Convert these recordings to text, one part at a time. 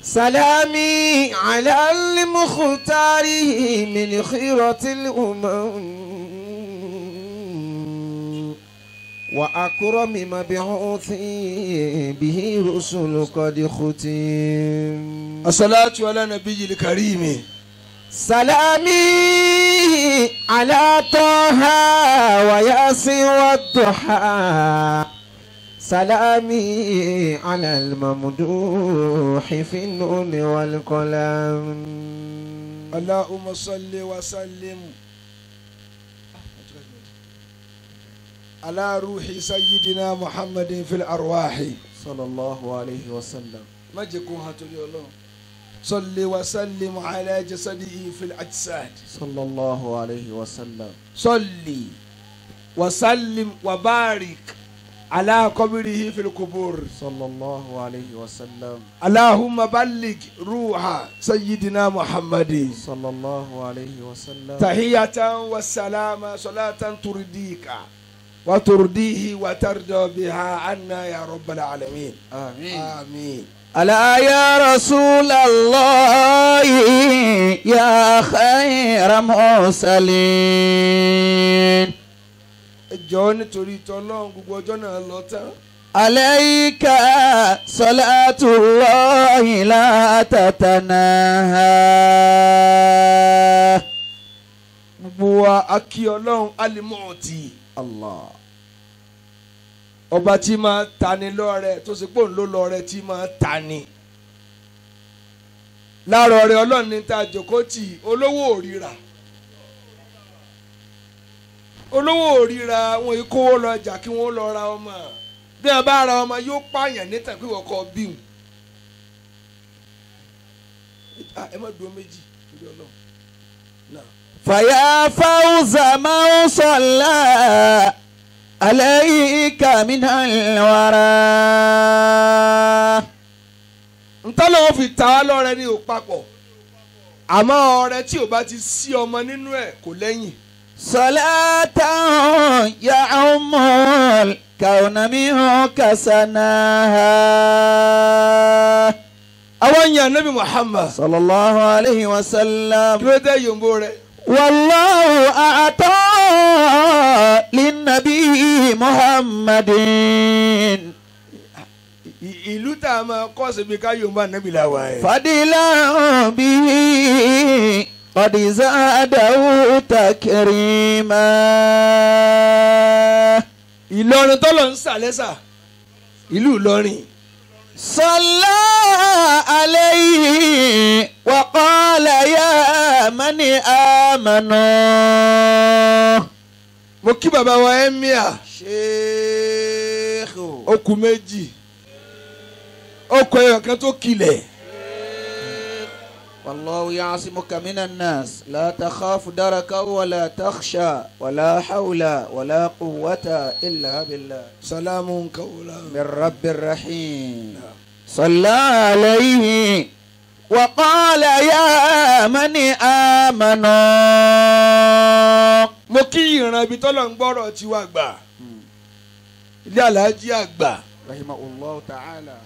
سلامي على المختار من خيرة الأمم وأكرم مبعوث به رسل قد ختم. الصلاة على نبي الكريم. سلامي على طه وياسين والضحى. سلامي على الممدوح في النون والقلم. اللهم صل وسلم على روح سيدنا محمد في الأرواح صلى الله عليه وسلم. ما جكون هاتولي الله. صل وسلم على جسده في الأجساد صلى الله عليه وسلم. صل وسلم وبارك على قبره في القبور صلى الله عليه وسلم. اللهم بلغ روح سيدنا محمد صلى الله عليه وسلم تحية والسلام صلاة ترضيك وترضيه وترضى بها عنا يا رب العالمين. آمين آمين. ألا يا رسول الله يا خير مرسلين. Ẹjọ́ nítorí tọ́lọ́run gbogbo ọjọ́ náà lọ tán. عليك صلاة الله لا تتناهى. Gbogbo wa a kí Ọlọ́run alimọ̀ọ́tì. Allah. Ọba tí máa tani lọ́rẹ tó ṣe pé òun ló lọ́rẹ tí máa tani. Láàárọ̀ rẹ̀ Ọlọ́run ní ta jòkó tì olówó òrìrà. Olówó òrìrà wọn ìkówó lọ ọjà kí wọ́n lọ ra ọmọ. Bí wọ́n bá ra ọmọ yóò pààyàn níta pé wọ́n kọ́ bíhùn. Ẹ má dúró méjì lórí Ọlọ́run. فيا فوز من صلى عليك من الورى. Ntọ́lọ́wọ́ fi ta á lọ́rẹ ní òpapọ̀ àmọ́ ọrẹ tí ò bá ti sí ọmọ nínú ẹ̀ kò lẹ́yìn. صلاة يعم الكون منك سناها. Àwọn yẹn Nabi Muhammad صلى الله عليه وسلم. Kí ló dé yòǹbó rẹ̀? والله أعطى للنبي محمد. Ìlú tá a máa kọ́ síbi ká yòǹbó ànábì la wà ẹ̀. فضلا به قد زاده تكريما. Ìlọrin tọ́lọ̀ ń sàlẹ́sà ìlú Ìlọrin. صلى عليه وقال يا من آمنوا. Mo kí bàbá wa emir. Sheikh. Ó kù méjì. Ó kù ẹyọ kan tó kilẹ̀. والله يعصمك من الناس لا تخاف دركا ولا تخشى ولا حول ولا قوة إلا بالله. سلام قولا من رب رحيم. صلى عليه وقال يا من آمنوا. Mo kí ìran ibi tọ́lọ̀ ń gbọ́rọ̀ tiwa gbà. Ilé Alhaji àgbà. Rahimahullahu ta'ala.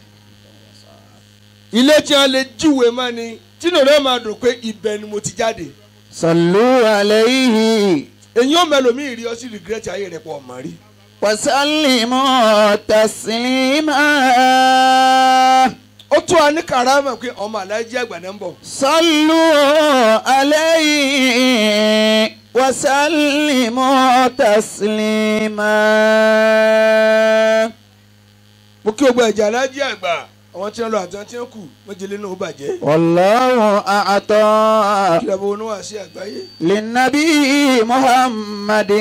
Ilé tí wọ́n lè júwe mọ́ ni tínú rẹ̀ máa dùn pé ibẹ̀ ni mo ti jáde. Sallu alayhi. Èyí ò mẹ́lòmíì rí ọ sí regret ayé rẹ̀ pọ̀ mọ́ rí. Wasallimu taslima. Ó tún wa ní karama pé ọmọ Alhaji àgbà náà ń bọ̀. Sallu alayhi wasallimu taslima. Mo kí gbogbo ẹ̀jẹ̀ Alhaji àgbà àwọn tí wọ́n lọ àti àwọn tí wọ́n kù méjèlé náà ó bàjẹ́. Wallahu a'ta. Kí ló bá wọn wá sí àgbáyé. Linnabi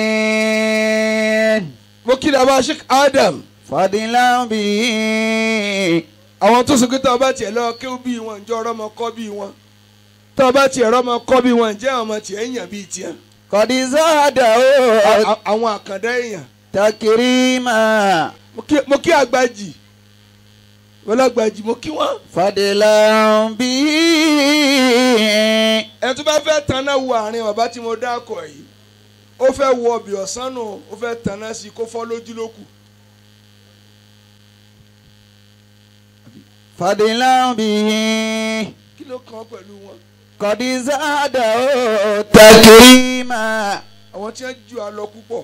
Muhammadin. Mo kí ló bá Sheikh Adam. Fadilan bi. Àwọn tó sọkè tó bá tiẹ̀ lọ kéwú bí wọn ǹjẹ́ ọ̀rọ̀ ọmọ kọ́ bí wọn. Tó bá tiẹ̀ rọ́mọ kọ́ bí wọn ǹjẹ́ ọmọ tiẹ̀ ń yàn bíi tiẹ̀. Kọ̀dísọ́dọ̀ àwọn àkàndá èèyàn. Takirima. Mo kí àgbàjì. Wọ́n mo kí wọ́n. Fadilan bí. Ẹ tó bá fẹ́ tanná wo àárín bàbá tí mo dákọ̀ yìí ó fẹ́ wọ ọbẹ̀ ọ̀sán nù ó fẹ́ tanná sí i kó fọ́ lójú lókù. Fadilan bí. wọ́n pẹ̀lú wọn. قد زاده تكريما àwọn tí wọ́n ju àlọ púpọ̀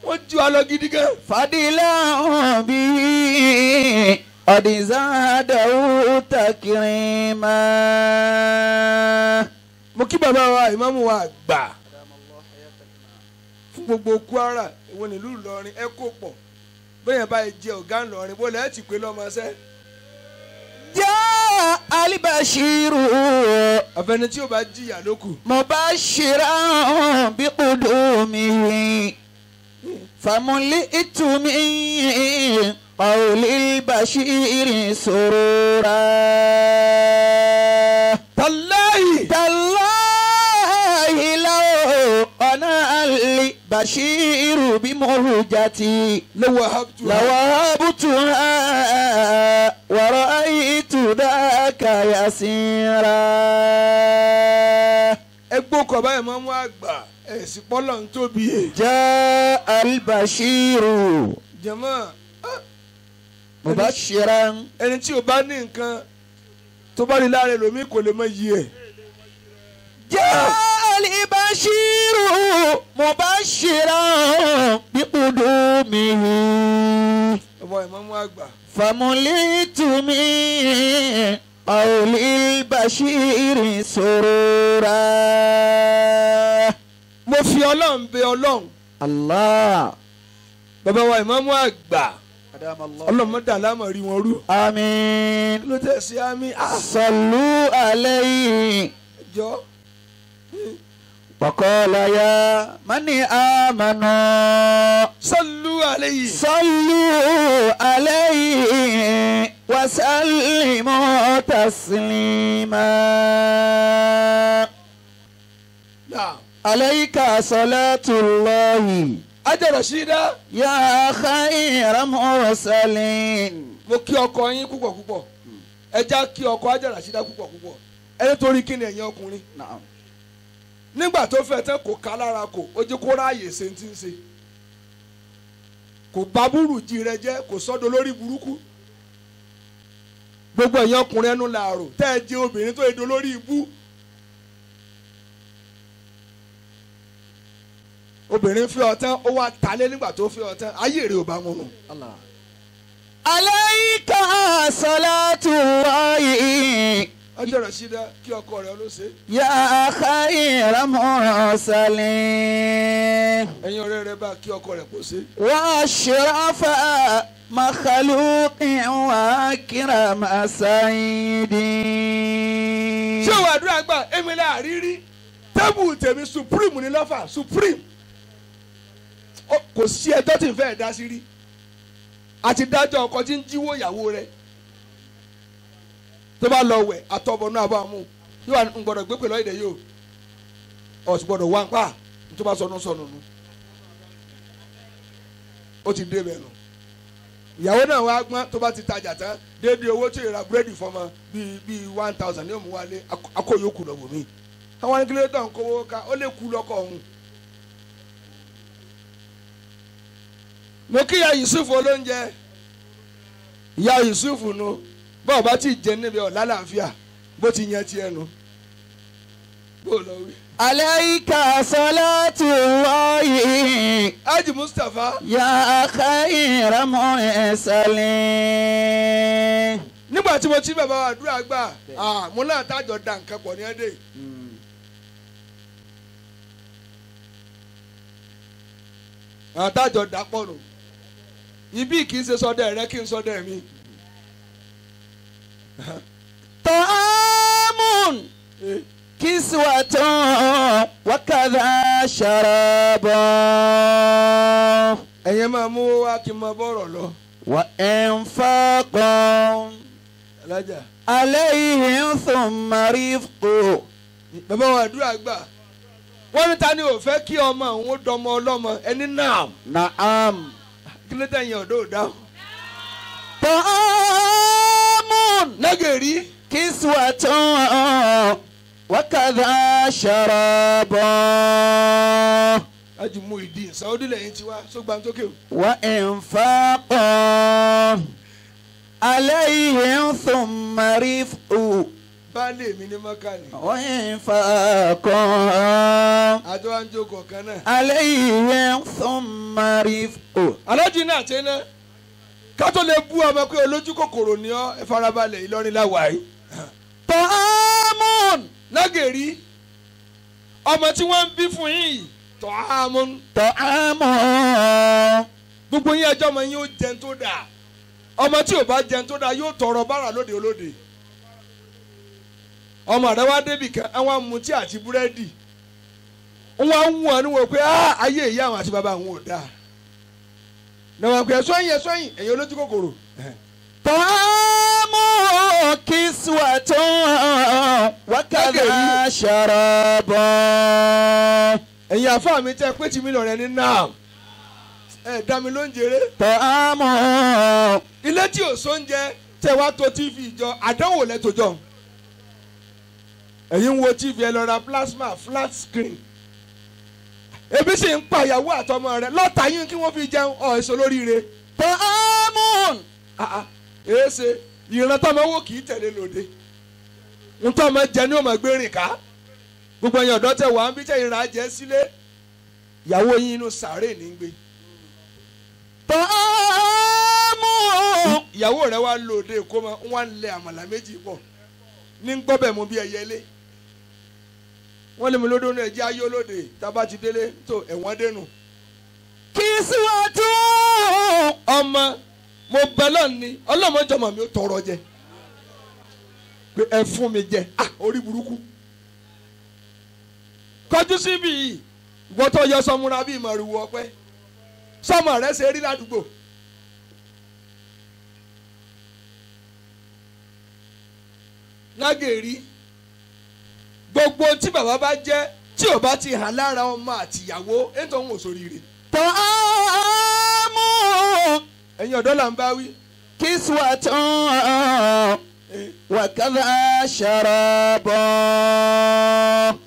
wọ́n ju àlọ gidi gan. فضلا به قد زاده تكريما. Mo kí bàbá wa ìmáàmù wa àgbà fún gbogbo Kwara ìwọ nílùú Ìlọrin ẹ kó pọ̀ bẹ́ẹ̀ báyìí jẹ ọ̀gá Ìlọrin bó lẹ́ẹ̀ ti pé lọ́mọṣẹ́. جاء البشير àfẹni tí o bá jìyà ló kù. مبشرا بقدومه فملئت من قول البشير سرورا. Tàláhì. تالله لو أنا البشير بمهجتي لوهبتها ورأيت ذاك يسيرا. Ẹgbó kọ báyìí máa mú àgbà ẹ̀sìn pọ́lọ̀ ń tóbi. جاء البشير Jẹ̀mọ́ مبشرا. ẹni tí o bá ní nǹkan tó bá rí lára ẹlòmíì kò lè mọ iyì ẹ̀. جاء البشير مبشرا بقدومه ọmọ ìmọ̀mú àgbà. فملئت من قول البشير سرورا. Mo fi Ọlọ́run bẹ̀ Ọlọ́run. الله. Bàbá wa ìmọ̀mú àgbà. Ọlọ́run mọ́ dà lámọ̀ rí wọn rú. آمين. Ló tẹ̀ sí àmì. صلوا عليه. Jọ. وقال يا من آمنوا صلوا عليه. صلوا عليه وسلموا تسليما. نعم. عليك صلاة الله. Ajá Rashida. يا خير مرسلين. Mo kí ọkọ yín púpọ̀ púpọ̀. Ẹ já kí ọkọ Ajá Rashida púpọ̀ púpọ̀. Ẹ nítorí kí ni ẹ̀yin ọkùnrin. Naam. Nígbà tó fẹ́ tán kò ká lára kò ó jẹ́ kó ráàyè ṣe ti ń ṣe. Kò bá burújí rẹ jẹ́ kò sọ́dọ̀ lórí burúkú. Gbogbo ẹ̀yin ọkùnrin ẹnu làárò tẹ́ ẹ jẹ́ obìnrin tó yẹ dolórí ibú. Obìnrin fi ọtán ó wá talé nígbà tó fi ọtán ayé rẹ ò bá mu nù. Alayka salatullahi. Ajá Rashida kí ọkọ rẹ ló ṣe. Ya khayra mursalin. Ẹ̀yin ọ̀rẹ́ rẹ bá kí ọkọ rẹ kó ṣe. Wa ashrafa makhluqin wa akrama sayyidin. Ṣé òwò àdúrà gbà èmi là rírí tẹ́bù tèmi supreme ní lọ́fà supreme. Kò sí ẹjọ́ tí n fẹ́ dá sí rí àti dájọ́ ọkọ tí ń jíwó ìyàwó rẹ̀ tó bá lọ wẹ̀ àtọ̀bọ̀ náà bá mú yóò wà ń gbọ́dọ̀ gbé pẹ̀lú ọ̀dẹ̀ yóò ọ̀sùn gbọ́dọ̀ wá ń pa tó bá sọnù sọnù nù ó ti dé bẹ́ẹ̀ nù ìyàwó náà wá gbọ́n tó bá ti tajà tán déédéé owó tí ìra búrẹ́dì fọmọ bíi 1000 ní òmù wálé akóyòkù lọ́wọ́ mi àwọn akílẹ̀ tó ń kówó ká ó lè kú lọ́kọ̀ ọ̀hún. Mo kí ìyá Yusuf olóúnjẹ ìyá Yusuf nu bọ́ọ̀ bá ti jẹ níbi ọ̀la làáfíà bó ti yan tiẹ̀ nu bó lọ wí. Alayka salatullahi. Haji Mustapha. Ya khayra mursalin. Nígbà tí mo ti bàbá wa àdúrà gbà mo náà tájọ da nǹkan pọ̀ ní ẹ́dẹ̀. Àtàjọ dàpọ̀ nù ibi kì í ṣe sọdẹ rẹ kí n sọdẹ mi. Ta'amun kiswatun wa kadha sharabun. Ẹ̀yin máa mú wá kí n máa bọ̀rọ̀ lọ. Wa infaqun alájà. Alayhim thumma rifqu. Bàbá wa àdúrà gbà wọ́n ní ta ni ò fẹ́ kí ọmọ òun ó dọmọ ọlọ́mọ ẹni náà. Naam. Kí ló dé yẹn ọ̀dọ́ òdáhùn. Ta'amun. Nageri. Kiswatun wa kadha sharabun. Láti mú ìdí Saudi lẹ́yìn tiwa sógbà tókè. Wa infaqun alayhim thumma rifqu. Baálé mi ní mọ́kàlì. وإنفاق Àjọ wa ń jókòó kan náà. عليهم ثم رفق. Alájí náà ti ná. Ká tó lè bú ọmọ pé olójú kòkòrò ni ọ́, ẹ farabalẹ̀ Ìlọrin láwàá yìí. طعام Lágèrí ọmọ tí wọ́n ń bí fún yín yìí tọ́hámún. طعام Gbogbo yín ẹjọ́ ọmọ yín ó jẹun tó dáa. Ọmọ tí ò bá jẹun tó dáa yóò tọrọ bárà lóde olóde. Ọmọ rẹ wá débì kan, àwọn amutí àti búrẹ́dì. Wọ́n á wù ọ́ níwọ̀n pé ayé ìyá àwọn àti bàbá àwọn ò dáa. Nàwọn pé ẹ̀sọ́ yín ẹ̀sọ́ yín ẹ̀yin olójú kòkòrò. طعام كسوة وكذا شراب. Ẹ̀yin àfáà mi tẹ́ pé tìmí lọ̀rẹ́ ní náà. Ẹ dá mi lóúnjẹ. طعام Ilé tí ò sóúnjẹ tẹ wá tó TV jọ, àdánwò lẹ́tọ̀ jọ. Ẹ̀yin ń wo TV ẹ lọ ra plasma flat screen. Ebi sì ń pa ìyàwó àtọmọ rẹ lọ́tà yín kí wọ́n fi jẹun ọ̀ èso lóríire. طعام Èéṣe ìran tọmọ wò kì í tẹ̀lé lòde. Ntọ́mọ jẹ ní ọmọ gbé rìn ká. Gbogbo ẹ̀yin ọ̀dọ́ tẹ wà ń bí tẹ ìran jẹ sílé. Ìyàwó yín inú sàárè ní gbé. طعام Ìyàwó rẹ wá lòde kó mọ wọn lẹ àmàlà méjì pọ̀ ní gbọ́bẹ̀ mú bí ẹyẹlé. Wọ́n lé mi lódò náà ẹjẹ́ ayé olóde tábà ti délé tó ẹ̀wọ̀n dénú. كسوة Ọmọ mo bẹ lọ́ni ọlọ́mọjọmọ mi ó tọrọ jẹ pé ẹ fún mi jẹ orí burúkú. Kọjú síbi yìí ìwọ tó yọ sọmúra bíi mọ̀rùwọ̀ ọpẹ́ sọmọ rẹ ṣe rí ládùúgbò. Lágèrí gbogbo tí bàbá bá jẹ́ tí ò bá ti hàn lára ọmọ àtìyàwó ètò òun ò sóríire. طعام Ẹ̀yin ọ̀dọ́ là ń bá wí. كسوة وكذا شراب.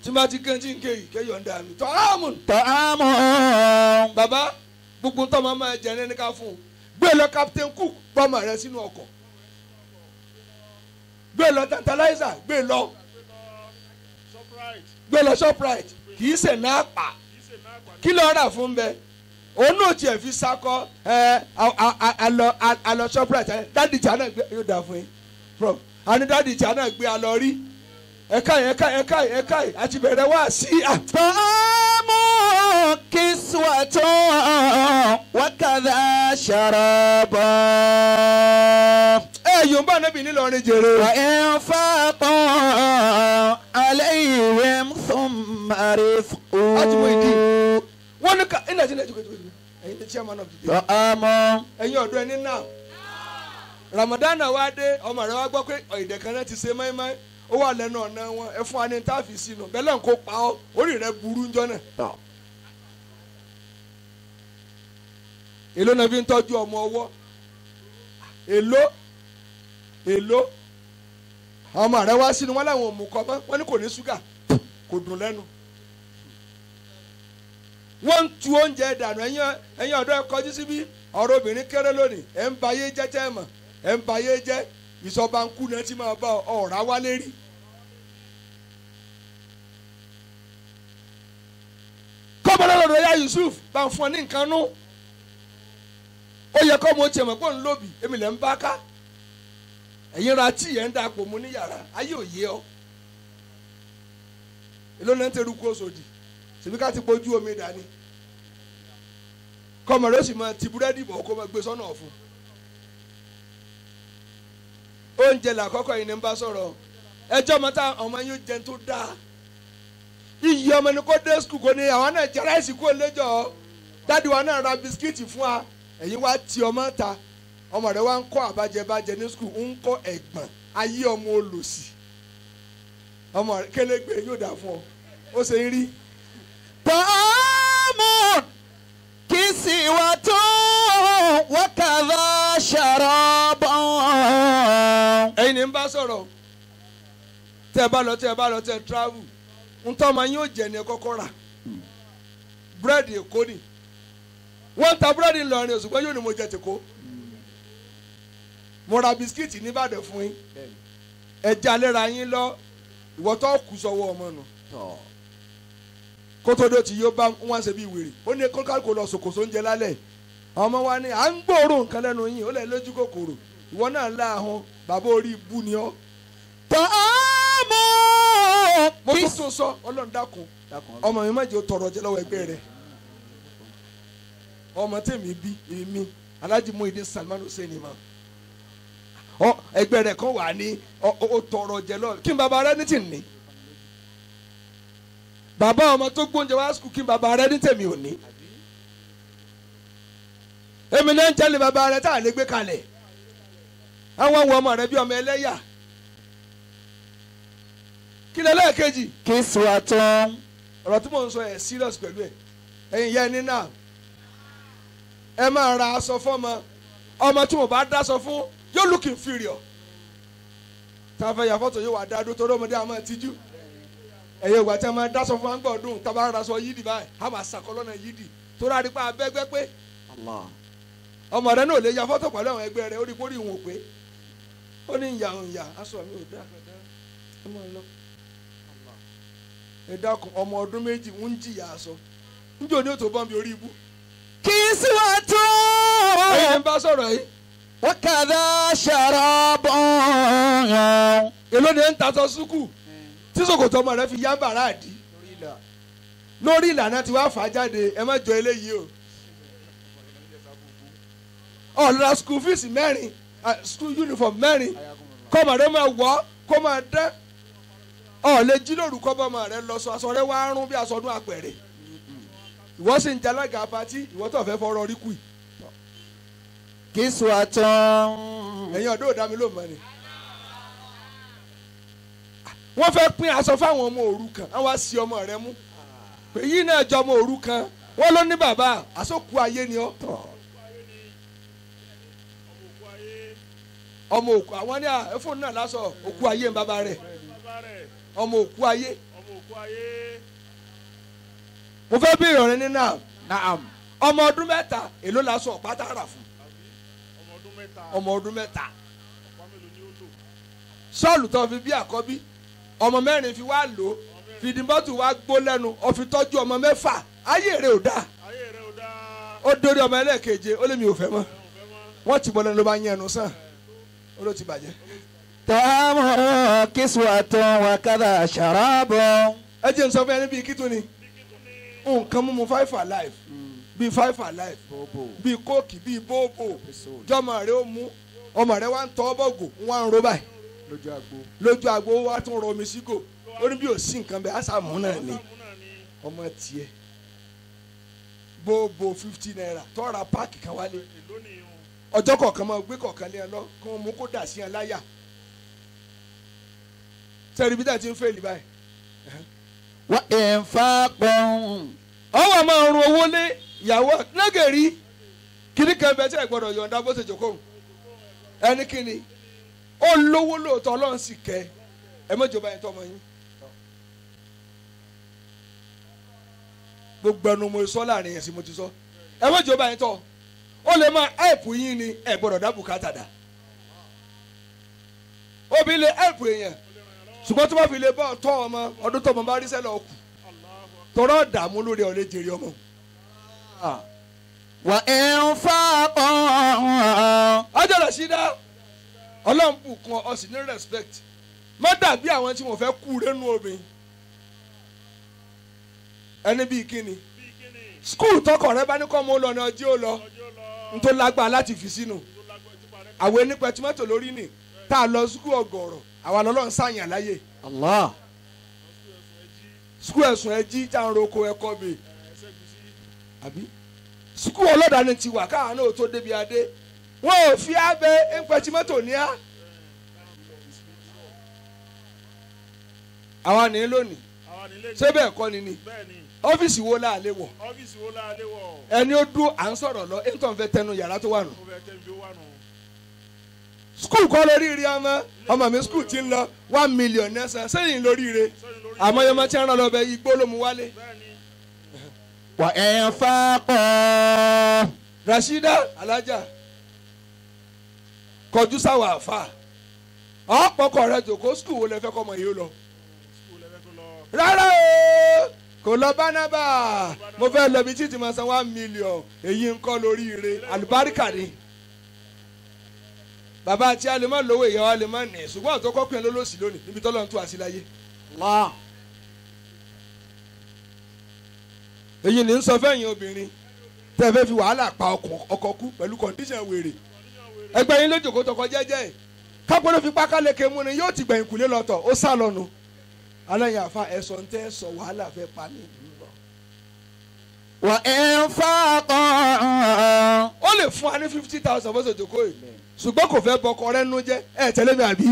Tí bá ti kẹ́ tí ń ké yìí kéyọ̀ ń dà mí. Tọ́hámù. طعام Bàbá gbogbo tó máa máa jẹ ní ká fún un. Gbé lọ Captain Cook gbọ́mọ rẹ sínú ọkọ̀. Gbé lọ Tantalizer gbé lọ. Gbé lọ Shoprite kì í ṣe náà pa. Kí ló rà fún bẹ́ẹ̀? Òun náà tiẹ̀ fi sakọ ẹ alọ Shoprite dádì tí a náà gbé yóò dà fún yín. Prof àní dádì tí a náà gbé alọ rí. Ẹ̀ka ẹ̀ka ẹ̀ka ẹ̀ka àti bẹ̀rẹ̀ wá sí. طعام كسوة وكذا شراب. Ẹ Yorùbá níbi nílọrin jèrè. وإنفاق عليهم ثم رفق. Wọ́n ní ká ẹ̀yin àti ẹ̀yin ẹ̀yin ní chairman of the day. طعام Ẹ̀yin ọ̀dọ́ ẹni náà. Ramadan wa dé ọmọ rẹ wá gbọ́ pé ọ̀ìdẹ̀ kan náà ti ṣe mọ́ínmọ́ín ó wà lẹ́nu ọ̀nà wọn ẹ fún wa ní táàfì sínú bẹ́ẹ̀ lọ́n kó pa ọ́ orí rẹ burú ńjọ́ náà. Èló náà fi ń tọ́jú ọmọ ọwọ́? Èló èló ọmọ rẹ wá sínú wọn làwọn ò mú kọ mọ́ wọn ní kò ní ṣúgà kò dùn lẹ́nu. Wọ́n ń tu oúnjẹ dànù. Ẹ̀yin ọ̀dọ́ ẹ kọjú síbí ọ̀rọ̀ obìnrin kéré lónìí ẹ̀ ń ba ayé jẹ́ tẹ́ ẹ̀ mọ̀ ẹ̀ ń ba ayé jẹ́ ìsọba ń kú náà tí máa bá ọ̀rá wálé rí. Kọ́mọdé lọ́dọ̀ ya Yusuf bá ń fún ọ ní nǹkan nú. Ó yẹ kọ́ mo tiẹ̀ mọ̀ pé òun lóbì èmi lẹ́ ń bá ká. Ẹ̀yin ra tíì ẹ̀ ń dapò mu ní yàrá ayé ò yé ọ. Èló náà ń tẹ̀rù kú Òṣòdì ṣèbí ká ti pojú omi dání. Kọ́mọ rẹ̀ sì máa ti búrẹ́dì bọ̀ kó máa gbé sọ́nà ọ̀fun. Oúnjẹ làkọ́kọ́ yìí ni ń bá sọ̀rọ̀. Ẹjọ́ ọmọ tá ọmọ yín jẹun tó dáa. Iyì ọmọ ni kò dé skul kò ní àwọn náà jẹ ráìsì kó léjọ. Dádì wa náà ra bisikíìtì fún wa. Ẹ̀yin wá ti ọmọ ta. Ọmọ rẹ wá ń kọ́ àbájẹbájẹ ní skul ń kọ́ ẹ̀gbọ́n ayé ọmọ olòṣì. Ọmọ rẹ kélégbé yóò dà fún ọ. Ó ṣe ń rí. طعام كسوة وكذا شراب. Ẹ̀yin ni ń bá sọ̀rọ̀. Tẹ́ ẹ bá lọ tẹ́ ẹ bá lọ tẹ́ ẹ travel. Ntọ́ ọmọ yín ó jẹ ní ẹ kọ́kọ́ rà. Búrẹ́dì Èkó ni. Wọ́n ń ta búrẹ́dì Ìlọrin Òṣùgbọ́n yóò ní mo jẹ tèkó. Mo ra bisikíìtì nìbàdàn fún yín. Ẹja lẹ́ra yín lọ ìwọ tó kù sọ́wọ́ ọmọ nù. Kótó tí yóò bá wọn ṣe bí wèrè ó ní kókàkó lọ sòkòsò oúnjẹ lálẹ́ ọmọ wa ni à ń gbòòrò nǹkan lẹ́nu yín ó lẹ̀ lójú kòkòrò ìwọ náà láàhún bàbá orí ibú ni ọ́. Tọ́mọ. Mo tún tún sọ Ọlọ́run dákun ọmọ mi má jẹ́ ó tọrọ jẹ lọ́wọ́ ẹgbẹ́ rẹ̀ ọmọ tèmi bí èmi Alhaji Muhyiddin Salman Hussein ma ẹgbẹ́ rẹ̀ kan wà ní ó tọrọ jẹ lọ́wọ́ kí n bàbá rẹ ní tì ní bàbá ọmọ tó gbóúnjẹ wá sùkúl kí n bàbá rẹ ní tèmi ò ní èmi náà ń tẹ́lẹ̀ bàbá rẹ tá à lè gbé kalẹ̀ àwọn ohun ọmọ rẹ bí ọmọ ẹlẹ́yà kí lẹ lẹ́ẹ̀kejì. Kí sùwàtún. Ọ̀rọ̀ tí mò ń sọ ẹ̀ serious pẹ̀lú ẹ̀ ẹ̀yin ìyá ẹni náà ẹ máa ra aṣọ fọ́mọ ọmọ tí mo bá dáṣọ fún yóò look inferior tá a fẹ́ yà fọ́tò yóò wà dá dúró torí ọmọdé àmọ́ tijú ẹ̀yẹ ìgbà tí a máa dáṣọ fún wa ń gbọ̀dún tá a bá ra aṣọ yídì báyìí a máa ṣàkọlọ́nà yídì torí àdìpá abẹ́gbẹ́ pé ọmọ rẹ náà lè ya fọ́tò pẹ̀lú àwọn ẹgbẹ́ rẹ ó rí kórìí wọn ò pé ó ní ìyá òun ìyá aṣọ mi ò dá ẹ máa lọ. Ẹ dákun ọmọ ọdún méjì ń jìyà aṣọ njẹ́ òní òtò bọ́m̀bì orí ibú. Kì í sí wa tó. Ẹ̀yin ń bá sọ̀rọ̀ yìí. Wọ́n kàdá ṣàrọ̀-bọ̀n. Èló ni ẹ ń tasọ súkù tí ṣòkòtò ọmọ rẹ fi yá bàrà àdí lórí ìlànà tí wàá fà á jáde ẹ má jọ eléyìí o. Ọ̀la school fees mẹ́rin school uniform mẹ́rin kọ́mọ rẹ máa wọ̀ kó máa dán ọ̀ lè jí lóru kọ́ bọ́mọ rẹ lọ sọ aṣọ rẹ wá rún bí aṣọ ọdún àpẹẹrẹ ìwọ sì ń jalága apatí ìwọ tó fẹ́ fọ́rọ́ rí kù. Kì í sùn àtàn. Ẹ̀yin ọ̀dọ́ òdà mi ló mọ̀ ni. Wọ́n fẹ́ pín aṣọ fáwọn ọmọ òrukàn wọ́n wá sí ọmọ rẹ mú èyí náà jọ ọmọ òrukàn wọ́n ló ní bàbá àsókù ayé ni ọ́. Ọmọ òkú àwọn ní fóònù náà lásọ òkú ayé ń bàbá rẹ ọmọ òkú ayé. Mo fẹ́ bí ìrọ̀rẹ́ ní náà ọmọ ọdún mẹ́ta èló lásọ ọ̀pá tá a rà fún ọmọ ọdún mẹ́ta sọ́ọ̀lù tó fi bí àkọ́bí ọmọ mẹ́rin fi wá lò ó fìdíbọ́tù wá gbó lẹ́nu ó fi tọ́jú ọmọ mẹ́fà ayé rẹ̀ ò dáa ó dórí ọmọ ẹlẹ́ẹ̀keje ó lé mi ò fẹ́ mọ́ wọ́n ti bọ́ lẹ́nu ló bá yẹn ẹnu sàn ó ló ti bàjẹ́. Tọ́mọ kiswatun wa kadha sharabun. Ẹ jẹ́ n sọ fún ẹni bíi kí tún ni nǹkan mímu five alive bíi five alive bíi kóòkì bíi bóòbò jọmọ rẹ ó mú ọmọ rẹ wá ń tọ́ bọ́gò wá ń ro báyìí lójú agbo wá tún rọ omi sígò ó ní bí ò sí nǹkan bẹ́ẹ̀ àṣàmú náà ni ọmọ tiẹ̀ bóòbò 50 naira tọ́ra páàkì kan wálé ọjọ́ kọ̀ọ̀kan máa gbé kọ̀ọ̀kan lé ẹ lọ kí wọ́n mú kó dà sí ẹ láyà sẹ́ẹ̀rì bí dáa ti ń fèlì báyìí. Wa infaqun. Ọwọ́ máa run owó lé ìyàwó lẹ́gẹ̀rí kíní kan bẹ́ẹ̀ tí ẹ gbọ́dọ̀ yọ̀ǹda bó ṣe jòkó ẹni kíni ó lówó lóòótọ́ Ọlọ́run sì kẹ́ ẹ mọ́jọba yẹn tọmọ yín. Gbogbo ẹnu mo sọ láàrin yẹn sí mo ti sọ ẹ mọ́jọba yẹn tọ́ ó lè máa ẹ̀pù yín ni ẹ gbọ́dọ̀ dá bùkátà dà obì lè ẹ̀pù èèyàn ṣùgbọ́n tó bá fi lè bọ́ tọ́ ọmọ ọdún tọmọ bá rí sẹ́lẹ̀ ọkù tọrọ dààmú lórí ọ̀lẹ́ jèrè ọmọ. Wa infaqun. Ajọ́lá sí dá Ọlọ́run bùkún ọ sì ní respect má dàbí àwọn tí wọ́n fẹ́ kú rẹ́nu obìnrin ẹni bíi kíni skul tọkọ rẹ bá ní kọ́ mọ́ lọ ní ọjọ́ ó lọ nítorí lágbára láti fi sínú àwọn onípẹ̀tùmọ́tò lórí nì tá a lọ skul ọgọ́rọ̀ àwa lọ́lọ́run sáyàn láyè. Allah. Skul ẹ̀sùn ẹjí tá à ń roko ẹ̀kọ́ bè àbí skul ọlọ́dàáni ti wà káà náà tó débi adé wọn ò fi abẹ ńpẹ̀tùmọ́tò ní á. Àwa ní lónìí ṣé bẹ́ẹ̀ kọ́ ni ni ọ́fíìsì wo la lè wọ̀ ẹni ó dúró à ń sọ̀rọ̀ lọ ẹ̀ ń tàn fẹ́ tẹnu yàrá tó wà nù. Skul kọ́ lórí ire ọmọ ọmọ mi skul ti ń lọ 1 million nẹ́sàn sẹ́yìn lórí ire àmọ́ yọmọ tí ń rán lọ bẹ igbó ló mu wálé. Wa infaqun. Rashida Alájà kọjú sáwà àfà Ọ̀pọ̀kọ̀ rẹ jòkó skul wo lẹ fẹ́ kọ́ ọmọ yìí ó lọ. Rárá o kò lọ bánábà mo fẹ́ lọ bí títí máa san 1 million èyí ń kọ́ lórí ire àlùbáríkà ni. Bàbá àti alẹ́ lówó ìyá wa lè má nì ṣùgbọ́n àtọkọ́ pin lólòsì lónìí níbi tọ́lọ́ ń tú àṣì láyé. Èyí ni ń sọ fẹ́yìn obìnrin tẹ́ fẹ́ fi wàhálà pa ọkọ kú pẹ̀lú kọ̀ǹdíṣàn wèrè. Ẹgbẹ́ yín lójòkó tọkọ jẹ́jẹ́ ẹ̀ kápẹ́ ló fi pákáleke mú ni yóò ti gbẹ̀yìn kùlé lọ́tọ̀ ó sá lọ́nu. Aláyin àfa ẹ̀sọ̀ ń tẹ́ sọ wàhálà fẹ́ pa mí. Wà ẹ̀ ń fa kan. Ó lè fún wa ní 50,000 bó ṣe jòkó yìí ṣùgbọ́n kò fẹ́ bọkọ rẹ nú jẹ́ ẹ tẹ́lẹ̀ mi àbí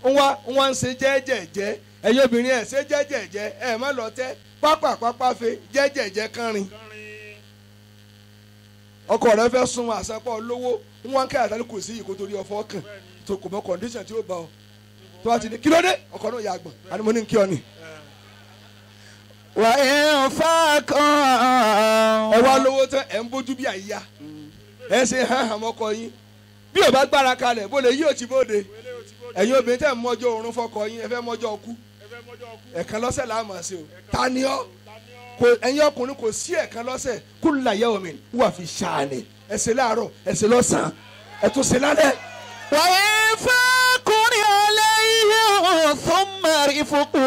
ń wá ń ṣe jẹ́jẹ̀jẹ́ ẹ̀yin obìnrin ẹ̀ ṣe jẹ́jẹ̀jẹ́ ẹ̀ má lọ tẹ́ pápá fe jẹ́jẹ̀jẹ́ kánrin. Ọkọ rẹ fẹ́ sun àṣàpọ̀ lówó ń wá ń kẹ́ àtàlẹ́ kò sí ìkó torí ọfọ́ kàn tó kò mọ kọ̀ǹdíṣàn tí ó bá ọ tó bá ti ní kí ló dé ọkọ náà yà gbọ̀n àni mo ní kí ọ ni. Wà ẹ̀ ń fa kan. Ẹ wá lówó tán ẹ̀ ń bójú bí àyíyá ẹ ṣe hàn hàn mọ́kọ yín bí ò bá gbára kalẹ̀ bó lè yí òtí bóde ẹ̀yin obìnrin tẹ̀ ń mọ́jọ́ oorun fọkọ yín ẹ fẹ́ mọ́jọ́ ọkú ẹ̀kan lọ́sẹ̀ là á máa ṣe o ta ni ọ́ kò ẹ̀yin ọkùnrin kò sí ẹ̀kan lọ́sẹ̀ kulla yawmin wà fi ṣàánì ẹ ṣe láàárọ̀ ẹ ṣe lọ́sàn-án ẹ tún ṣe lálẹ́. Wà ẹ̀ fa kúrì alayhi thumma rifqu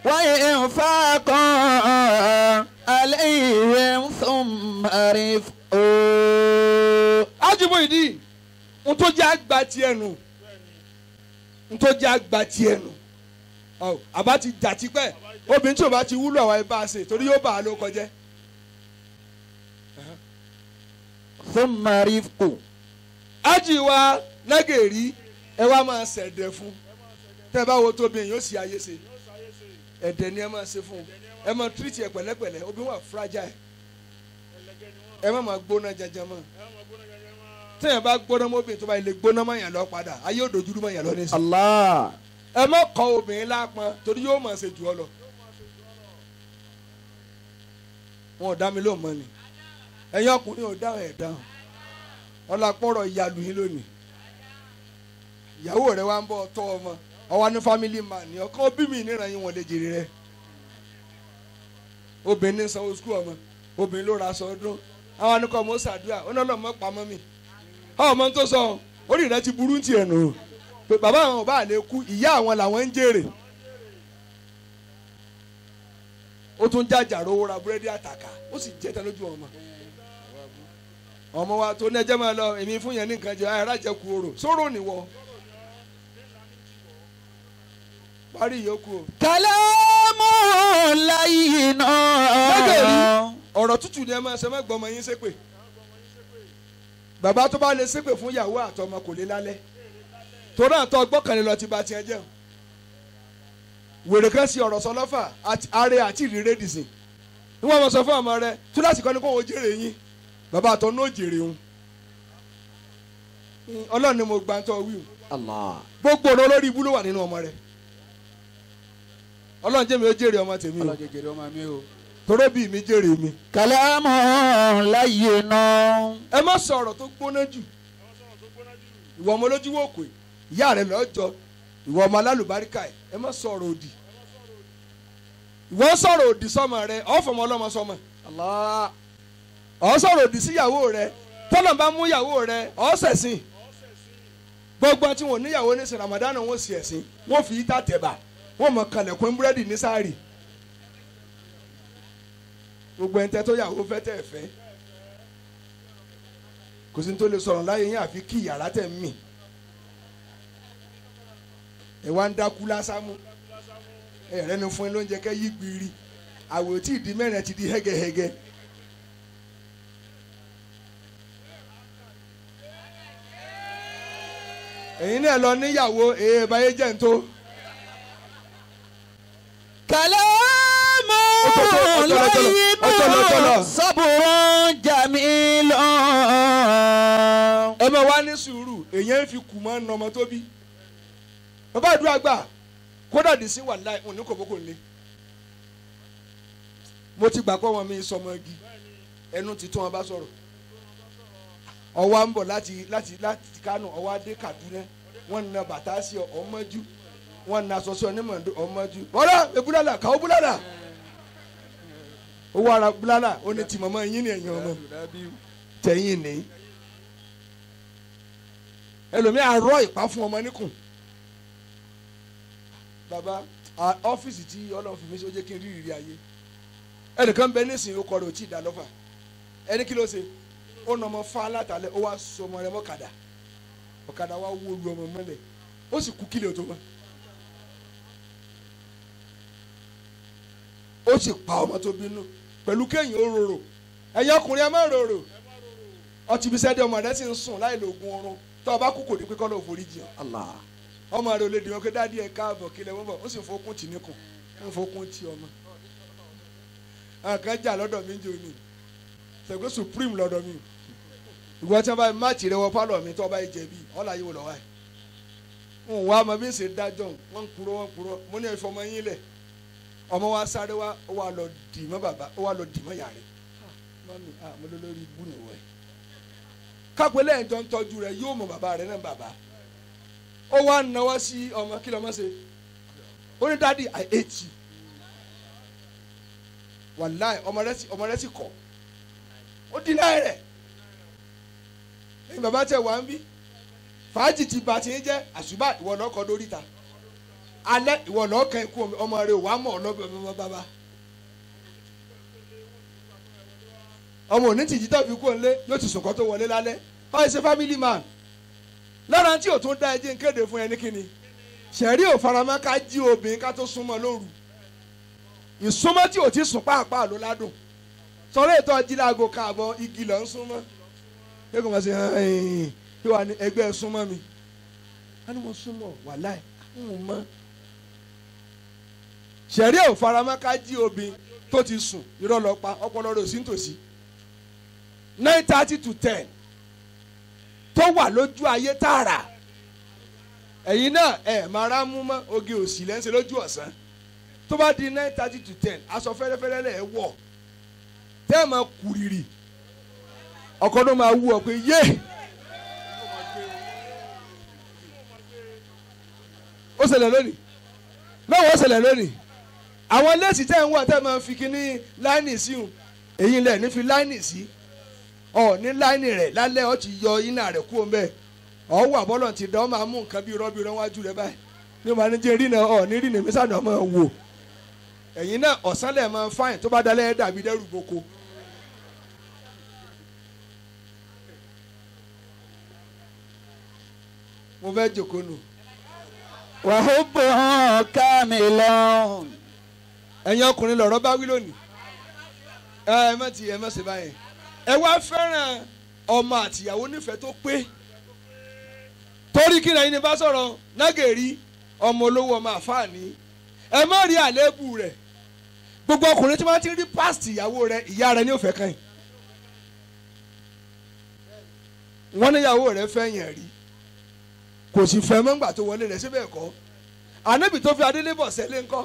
wà ẹ̀ fa kan alayhi thumma rifqu. Ajibo ìdí n tó jẹ́ àgbà tiẹ̀ nù n tó jẹ́ àgbà tiẹ̀ nù àbá ti jà tipẹ́ obìnrin tí o bá ti wúlò àwọn ẹ bá a ṣe torí yóò bá a ló kọjẹ́. Thumma rifqu. Ájì wa lẹ́gẹ̀rí ẹ wá máa ṣẹ̀dẹ̀ fún tẹ́ bá wo tóbi èyàn ó sì ayé ṣe ẹ̀dẹ̀ ni ẹ máa ṣe fún ẹ máa tírìtì ẹ pẹ̀lẹ́pẹ̀lẹ́ obìnrin wà fragile ẹ má máa gbóná jẹjẹ mọ́ tẹ́yìn bá gbóná mọ́bìnrin tó bá ilé gbóná mọ́ yàn lọ padà ayé òdòdúró mọ́ yàn lọ nísìnyí. Allah. Ẹ má kọ obìnrin lápọn torí yóò máa ṣe jù ọ lọ. Wọn ò dá mi lóhùn mọ́ ni ẹ̀yin ọkùnrin ò dáhùn ẹ̀ dáhùn ọlápọ̀rọ̀ ìyàlú yín lónìí. Ìyàwó rẹ wá ń bọ̀ tọ́ ọmọ ọwọ́ ní family man ni ọkọ bí mi níran yín wọn lè jèrè rẹ. Obìnrin ní sanwó skul ọmọ obìnrin ló ra aṣọ ọdún àwọn anìkọ́ ọmọ ṣàdúrà ó náà lọ́mọ pamọ́ mi. Ọmọ tó sọ orí rẹ ti burú tiẹ̀ nù pé bàbá àwọn ọba àlè kú ìyá àwọn làwọn ń jèrè. Ó tún jàjà rówó ra búrẹ́dì àtàkà ó sì jẹ́ tán lójú ọmọ. Ọmọ wa tó ní ẹjẹ́ máa lọ èmi fún yẹn ní nǹkan jẹ ara jẹ ku orò sóró nìwọ. Parí ìyókù o. Kalamu layyina. Lẹ́gẹ̀rí ọ̀rọ̀ tútù ni ẹ máa ṣe má gbọ́ ọmọ yín ṣépè. Bàbá tó bá lè ṣépè fún ìyàwó àtọmọ kò lè lálẹ́. Torí àtọ gbọ́kànlé lọ ti ba tiẹ̀ jẹun. Wèrè kan sí ọ̀rọ̀ sọ lọ́fà ààrẹ àti ìrírẹ́ dìsìn. Níwọ̀n máa sọ fún ọmọ rẹ túláàsì kan ní kó wọ́n jèrè yín. Bàbá àtọ ní ó jèrè òun. Ọlọ́run ni mo gbà ń tọ́ wí o. Gbogbo ọ̀rọ̀ olórí ibú ló wà nínú ọmọ rẹ. Ọlọ́run jẹ́ mi ó jèrè ọmọ tèmi o. Ọlọ́run jẹ́ jèrè ọmọ mi o. Toró bí mi jèrè mi. Kalamu layyina. Ẹ má sọ ọ̀rọ̀ tó gbóná jù. Ìwọ ọmọ olójú wò pé ìyá rẹ lọ́jọ́ ìwọ ọmọ alálùbáríkà ẹ ẹ má sọ̀rọ̀ òdì. Ìwọ sọ̀rọ̀ òdì sọ́mọ rẹ ọ̀fọ̀mọ ọlọ́mọ sọ́mọ. Allah. Ọ̀ sọ̀rọ̀ òdì síyàwó rẹ tọ́lọ̀ bá mú ìyàwó rẹ ọ̀ sẹ̀sìn. Gbogbo tí wọn níyàwó ní Ramadan wọn sì ẹ̀sìn wọn fi ìta tẹ̀bà wọn mọ̀ kalẹ̀kùn búrẹ́dì ní sáàrì. Gbogbo ẹni tẹ́ tó yàwó fẹ́ tẹ́ fẹ́ kò sí ní tó lè sọ̀rọ̀ láyé yín àfi kí yàrá tẹ̀ ń mì. Ẹ wá ń dákú lásámú ẹ rẹ ni fún ẹ lóúnjẹ kẹ́ yí gbiri àwẹ̀ tí ìdí mẹ́rin ti di hẹ́gẹ́hẹ́gẹ́. Ẹ̀yin náà lọ níyàwó èè báyé jẹ́ ń tó. Kalamu layyina sabrun jamilun. Ẹ máa wá ní sùúrù èèyàn ń fi kù mọ́ ọ̀nà ọmọ tó bí. Bàbá àdúrà gbà kódà dì sí wàláì òní kò bókò lé. Mo ti gbà pé ọmọ mi sọmọ igi ẹnu ti tún wọn bá sọ̀rọ̀. Ọwọ́ à ń bọ̀ láti láti láti Kánò ọwọ́ adé Kaduna. Wọ́n na bàtà sí ọ ọmọjú. Wọ́n na aṣọ sí ọ nímọ̀ọ́dún ọmọjú. Bọ́lá ebúlálà kàó búlálà. Owó ara búlálà ó ní ti mọ̀mọ́ yín ní ẹ̀yìn ọmọ. Tẹ̀yìn ní. Ẹlòmíì àrọ́ ìpá fún ọmọ níkùn. Bàbá ọ́fíìsì tí Ọlọ́run fi mí sí ó jẹ́ kí n rí ìrírí ayé. Ẹnìkan bẹ nísìnyí ó kọ rẹ̀ ò tí ì dá lọ́fà. Ẹni kí ló ṣe? Ó nà ọmọ fá látàlẹ́ ó wá sọ ọmọ rẹ̀ mọ́kadà. Ọ̀kadà wá wó lu ọmọ mọ́lẹ̀. Ó sì kú kílẹ̀ tó mọ́. Ó sì pa ọmọ tó bínú pẹ̀lú kéèyàn ó rorò. Ẹ̀yin ọkùnrin ẹ má rorò. Ọtí ibi sẹ́dẹ̀ ọmọ rẹ̀ sì ń sùn láì lo oògùn oorun. Tó o bá kú kò ní pé kọ́ ló forí jì ọ́. Ọmọ rẹ̀ ò lè dìbò pé dádì ẹ̀ káàbọ̀ kílẹ̀ wọ́n bọ̀. Ó sì fokún tì níkùn. Ó fokún tì ọmọ. Àkàn jà lọ́dọ̀ mi jò ní. Sẹ̀gbẹ́ supreme lọ́dọ̀ mi. Ìwọ tí wọ́n bá máàcì rẹ wọ pálọ̀ mi tó bá jẹ̀bi ọ̀là yìí wò lọ́wọ́ ẹ̀. N wá ọmọ bí ń ṣe dájọ́ wọ́n ń purọ́ wọ́n ń purọ́. Mo ní ẹ̀fọ́ ọmọ yín lẹ̀. Ọmọ wa sáré wá ó wá lọ dì mọ́ bàbá ó wá lọ dì mọ́ yàrá. Mọ́mí à mo lọ lórí ibú nìwọ̀ ẹ̀. Kápẹ́ lẹ́yìn tó ń tọ́jú rẹ̀ yóò mọ bàbá rẹ̀ náà bàbá. Ó wá náwó sí ọmọ kí lọ́mọ ṣe. Ó ní daddy I hate you. Wàláì ọmọ rẹ sì kọ̀. Ó dín náà rẹ̀. Ẹ̀yin bàbá tẹ wá ń bí. Fàájì ti bá ti ń jẹ́ àṣùbà ìwọ lọ́kọ̀ dóríta. Alẹ́ ìwọ lọ́kàn ikú ọmọ rẹ wàá mọ̀ ọlọ́bẹ̀ ọmọ bàbá. Ọmọ òní tìjí tàbí kú òǹlé yóò ti sùn kọ́ tó wọlé lálẹ́. Báyìí ṣe family man. Lára tí ò tún dá ẹjẹ́ ń kéde fún ẹni kíni. Ṣẹ̀rí ò faramọ́ ká jí obìnrin ká tó súnmọ́ lóru. Ìsúnmọ́ tí ò ti sùn pàápàá ló ládùn. Sọ̀rọ̀ ètò ajílágo káàbọ̀ igi lọ ń súnmọ́. Yóò kàn máa ṣe hàn yóò wà ní ẹgbẹ́ súnmọ́ mi. A ní mo súnmọ́ wàláì ń mọ́. Ṣẹ̀rí ò faramọ́ ká jí obìnrin tó ti sùn irọ́ lọ pa ọpọlọ rẹ̀ ò sí nítòsí. 9:30 to 10 tó wà lójú ayé tààrà. Ẹ̀yin náà ẹ̀ máa rá mú mọ́ oge òsì lẹ́ńsẹ̀ lójú ọ̀sán. Tó bá di 9:30 to 10 aṣọ fẹ́rẹ́fẹ́rẹ́ lẹ̀ wọ̀. Tẹ́ ẹ̀ máa kúrìrì. Ọkọ ló máa wú ọ pé yé. Ó ṣẹlẹ̀ lónìí. Mẹ́wàá ó ṣẹlẹ̀ lónìí. Àwọn léèsì tẹ́ ń wọ̀ tẹ́ máa fi kíní láìnì sí un. Èyí lẹ̀ ní fi láìnì sí. Ọ ní láìnì rẹ̀ lálẹ́ ọ ti yọ iná rẹ̀ kú ọmọ ẹ̀. Ọ wà bọ́lọ̀ ti dán ọ máa mú nǹkan bí rọ́bì rán wájú rẹ̀ báyìí. Ní màá ní jẹ́ rí náà ọ ní rí nìmí sànà ọmọ wò. Ẹ̀yin náà ọ̀sán lẹ̀ máa fáìn tó bá dalẹ̀ dàbí dẹ́rù boko. Mo fẹ́ jòkó nù. Wàhùbù kamilun. Ẹ̀yin ọkùnrin lọ̀rọ̀ bá wí lónìí. Ẹ má ti ẹ má ṣe báyẹn. Ẹ wá fẹ́ràn ọmọ àtìyàwó nífẹ̀ẹ́ tó pé. Torí kí lẹ́yìn ní bá sọ̀rọ̀ nágẹ̀rí ọmọ olówó ọmọ àfáàní. Ẹ má rí àléébù rẹ̀. Gbogbo ọkùnrin tí wọ́n ti rí pásítì ìyàwó rẹ̀ ìyá rẹ̀ ní òfẹ́ kan yìí. Wọ́n níyàwó rẹ̀ fẹ́ yàn rí. Kò sì fẹ́ mọ́ ńgbà tó wọlé rẹ̀ síbẹ̀ kọ́. Ànábì tó fi adélébọ̀ sẹ́lé ńkọ́.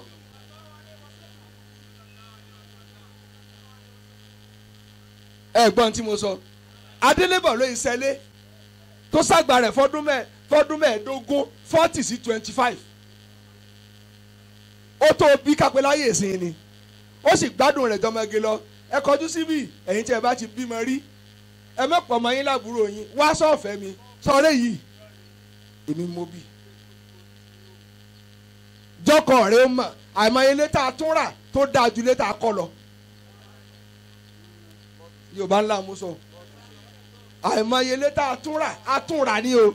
Ẹ gbọ́n tí mo sọ. Adélébọ̀ ló ń sẹ́lé tó sàgbà rẹ̀ fọ́dún mẹ́ẹ̀ẹ́dógún 40 sí 25. Ó tó bí kápẹ́ láyé ìsìn ni. Ó sì gbádùn rẹ̀ jọmọge lọ. Ẹ kọjú síbí ẹ̀yin tí ẹ bá ti bímọ rí. Ẹ mọ̀pọ̀ ọmọ yín láàbúrò yín wá sọ̀fẹ́ mi sọ̀rọ̀ yìí. Èmi mo bí. Jọkọ rẹ ó mọ̀ àìmọye ilé tá a tún rà tó dáa ju ilé tá a kọ́ lọ. Yorùbá ńlá mo sọ. Àìmọye ilé tá a tún rà a tún rà ní o.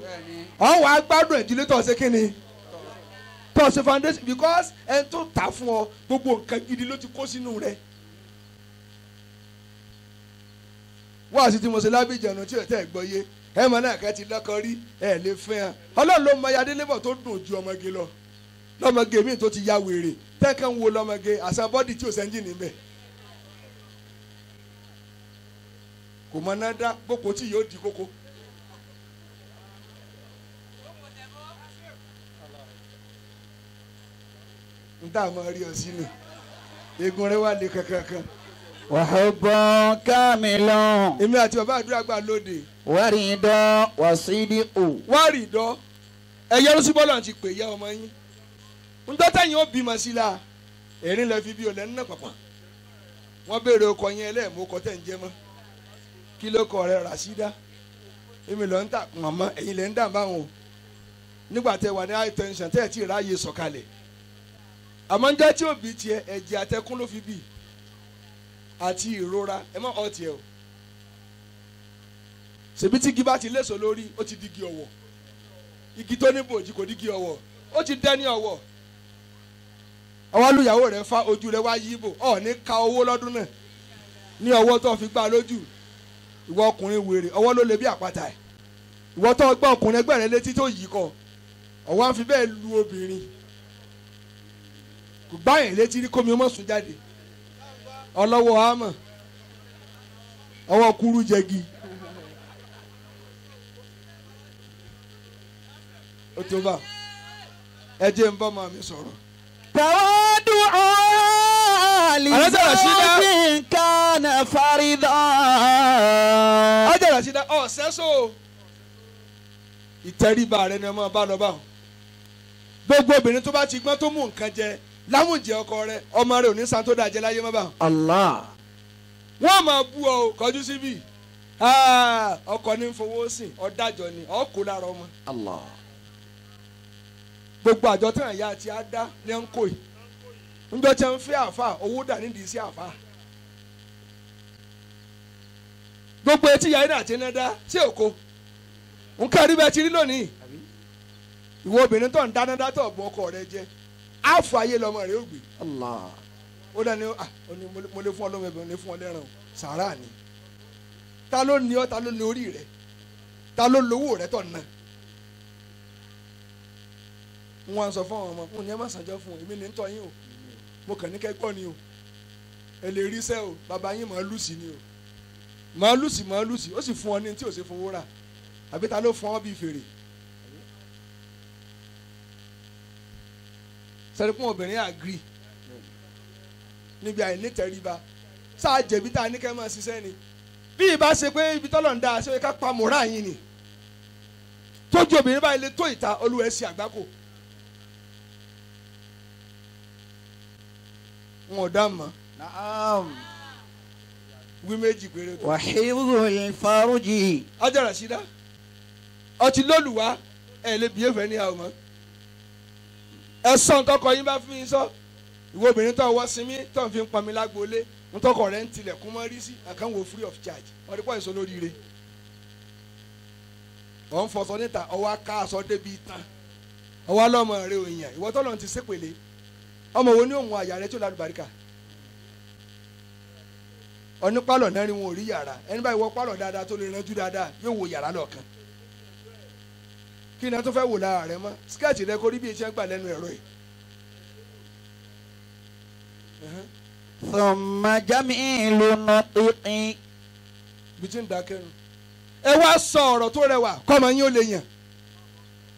Ọ̀ wá gbádùn ìdílé tó ṣe kí ni? Tó ṣe foundation because ẹni tó tà fún ọ gbogbo nǹkan gidi ló ti kó sínú rẹ̀. Wá sí tí mo ṣe lábìjẹ̀nu tí ò tẹ́ gbọ́ yé. Ẹ mọ náà kẹ́ ti lọ́kọ rí ẹ lè fẹ́ hàn. Ọlọ́run ló mọ adélébọ̀ tó dùn ju ọmọge lọ. Lọ́mọge míì tó ti ya wèrè tẹ́kàn wo lọ́mọge àṣà bọ́dì tí ò sẹ́ńjì níbẹ̀. Kò mọ náà dá boko tí yóò di kókó. N tá a máa rí ọ sí ni egun rẹ wà lé kankankan. Wàhùbù kamilun. Èmi àti bàbá àdúrà gbà lóde. Wàrídọ́ wàsídìkù. Wàrídọ́ Ẹ yọrù sí bọ́lá ti pè ya ọmọ yín. Ńdọ́tà yín ó bímọ sí la ẹ̀rín lẹ fi bí olè ń nà pàpà. Wọ́n béèrè ọkọ yín ẹlẹ́ẹ̀mú ọkọ tẹ̀ ń jẹ́ mọ́. Kí ló kọ rẹ Ràṣídá? Èmi lọ ń tà mọ̀mọ́ ẹ̀yin lẹ́ ń dà báwọn o. Nígbà tẹ wà ní high tension tẹ́ ẹ̀ tí ì ráàyè sọ̀kalẹ̀. Àmọ́ ń jẹ́ tí òbí tiẹ̀ ẹ̀jẹ̀ àtẹkùn ló fi bì àti ìrora ẹ má ọ̀ tiẹ̀ o. Ṣèbí tí igi bá ti léso lórí ó ti digi ọ̀wọ̀. Igi tó ní bòjì kò digi ọ̀wọ̀ ó ti dẹ́ni ọ̀wọ̀. Ọwọ́ lùyàwó rẹ̀ fa ojú rẹ̀ wá yíbò ọ̀ ní ka owó lọ́dún náà ní ọwọ́ tó fi gbá lójú. Ìwọ ọkùnrin wèrè ọwọ́ ló lè bí àpáta ẹ̀. Ìwọ tó gbá ọkùnrin ẹgbẹ́ rẹ létí tó yí kọ ọwọ́ á fi bẹ́ẹ̀ lu obìnrin. Kò gbá yẹn létí ní kómi ọmọ sùn jáde. Ọlọ́wọ́ àmọ̀ ọwọ́ kúrú jẹgi. Ó tó bá ẹ jẹ́ ń bọ́ ọmọ mi sọ̀rọ̀. تودع لزوج كان فريضا. Ajá Ràṣídá ọ̀sẹ̀ so ìtẹríba rẹ ni ọmọ bá lọ bá wọn. Gbogbo obìnrin tó bá ti gbọ́n tó mú nǹkan jẹ láwùjẹ ọkọ rẹ ọmọ rẹ ò ní san tó dáa jẹ láyé mọ́ bá wọn. Allah. Wọ́n máa bú ọ kọjú síbí ọkọ ní fowó sìn ọ̀dájọ́ ni ọkọ lára ọmọ. Allah. Gbogbo àjọ tí àyà àti àdá ní ń kó yìí njọ tí ń fẹ́ àfa owó dà nídìí sí àfa. Gbogbo etí yàrá náà ti ń dá sí òkò nǹkan rí bẹ́ẹ̀ ti rí lónìí. Ìwọ obìnrin tó ń dáná dátọ̀ ọ̀bùn ọkọ rẹ jẹ àfọ ayé lọmọ rẹ ó gbé. Allah. Ó dání ó ní mo lè fún ọ lọ́mọ ẹbí mo lè fún ọ lẹ́ràn o sàrà ni. Ta ló ní ọ ta ló ní orí rẹ ta ló lówó rẹ tọ̀ ná. Wọ́n sọ fún àwọn ọmọ wọn ní ẹ má sànjọ fún èmi ní tọ́ yín o mo kàn ní kẹ́gbọ́n ni o ẹ lè rí sẹ́ o bàbá yín màá lùsì ni o màá lùsì màá lùsì ó sì fún ọ ní tí ò sí fowó rà àbí ta ló fún ọ bíi fèrè. Sẹ́dẹ̀kùn obìnrin àgírí níbi àìnítẹríba sáà jẹ̀bi tá a ní kẹ́ máa ṣiṣẹ́ ni bí ìbá ṣe pé ibi tọ́lọ̀ ń dá a ṣe ká pa mọ́ra yín ni tójú obìnrin báyìí lè tó ìta olúwa ẹ̀ ṣe àgbákò. Wọn ò dá mọ́. Naam. Wí méjì péré tó. Wa hifdhul farji. Ajá Ràṣídá ọtí lóluwá ẹ lè bí efẹ ní àwọn ọmọ. Ẹ sọ ntọkọ yín bá fún yín sọ. Ìwọ obìnrin tó wọ́ sinmi tó ń fi pọnmi lágboolé ntọkọ rẹ ń tilẹ̀kùn mọ́ rí sí àkànwò free of charge ọdún pọ̀ èso lóríire. Ọ̀ ń fọṣọ níta ọwọ́ aká aṣọ débi tán ọwọ́ ọlọ́mọ rẹ òyìn ìwọ tọ́lọ́ ti sépèlé ọmọ wo ni òun àyà rẹ tó lálùbáríkà ọní pálọ̀ náà ni wọn ò rí yàrá ẹni báyìí wọ pálọ̀ dáadáa tó lè ránjú dáadáa yóò wo yàrá lọ́ọ̀kan kí ni a tó fẹ́ wò lára rẹ mọ́ skẹ́ẹ̀tì rẹ kó rí bí iṣẹ́ ń gbà lẹ́nu ẹ̀rọ yìí. Thumma jamilu nutiqi. Bí tí ń dákẹ́nu. Ẹ wá sọ ọ̀rọ̀ tó rẹwà kọ́mọ yín ó lè yàn